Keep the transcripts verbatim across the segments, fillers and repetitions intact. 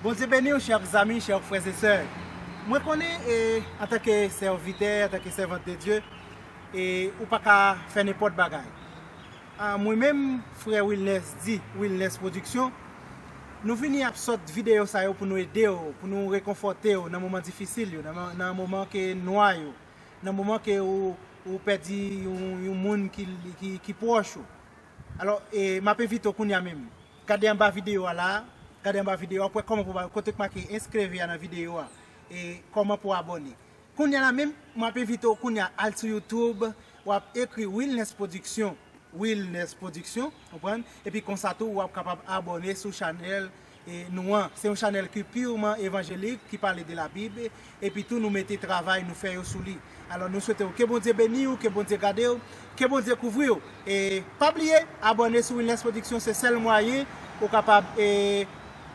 Bondye beni w, chè zanmi, chè frè e sè. Mwen konnen, e, antanke sèvitè, antanke sèvant de Dye, e, ou pa ka fè nenpòt bagay. A, mwen menm, frè Wilness di, Wilness Production, nou vini ap sòt videyo sa yo pou nou ede w, pou nou rekonfòte w nan moman difisil yo, nan, nan moman ke nwa yo, nan moman ke ou, ou pèdi yon, yon moun ki, ki, ki pwòch ou. Alò, e, m ap envite w kounye a menm. Gade anba videyo a la, gade anba videyo a, pou wè kòman pou ba, kote k make inscrire a nan videyo a, e kòman pou abòne. Kounye a la menm, m ap envite w kounye a al sou YouTube, w ap ekri Wilness Production, Wilness Production, konprann? Epi konsa tou, w ap kapab abòne sou chanèl, e, nou an. Se yon chanèl ki piman evanjelik, ki pale de la Bib, epi tou nou mete travay nou fè yo sou li. Alò, nou swete w ke Bondye beni w, ke Bondye gade w, ke Bondye kouvri w. E pa bliye, abòne sou Wilness Production, se sèl mwayen ou kapab, e,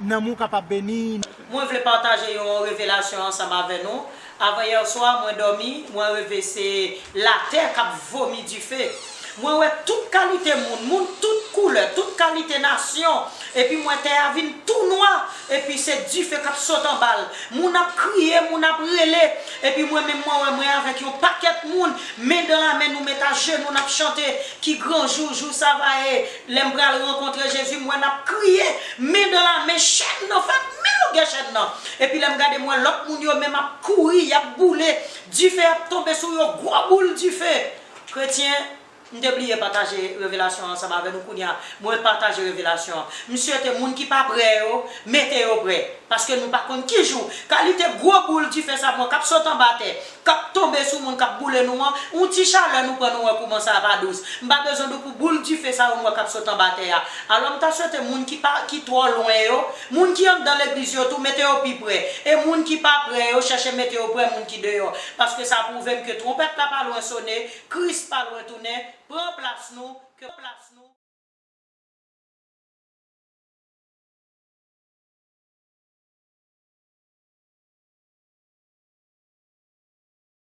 nanm ou kapab beni. Mwen vle pataje yon revelasyon ansanm avè nou. Avan yè swa, mwen dòmi, mwen reve se latè k ap vomi dife. Mwen wè tout kalite moun, moun tout koulè, tout kalite nasyon. Epi mwen, tè a vin tou nwa. Epi se dife k ap sot anba l. Moun ap kriye, moun ap rele. Epi mwen menm, mwen wè mwen avèk yon pakèt moun, men dan la men, nou met ajenou, n ap chante, ki gran jou, jou sa va ye. Lè m pral rankontre Jezi, m wè n ap kriye, men dan la men, chèn nan fèt, men longè chèn nan. Epi lè m gade, m wè lòt moun yo menm ap kouri, y ap boule, dife ap tonbe sou yo, gwo boul dife. Kretyen, m te bliye pataje revelasyon an ansanm avè nou kounye a. Mwen pataje revelasyon an. M swete moun ki pa prè yo, mete yo prè. Paske nou pa konn ki jou. Kalite gwo boul dife sa mwen k ap sot anba tè, k ap tonbe sou moun, k ap boule nou an, yon ti chalè nou pran, nou wè kouman sa pa dous. M pa bezwen di w pou boul dife sa yo m wè k ap sot anba tè a. Alò m ta swete moun ki pa, ki twò lwen yo, moun ki anndan legliz yo tou, mete yo pi prè. E moun ki pa prè yo, chèche mete yo prè moun ki deyò. Paske sa pwouve m ke twonpèt la pa lwen sone, Kris pa lwen tounen, pran plas nou, ke plas nou.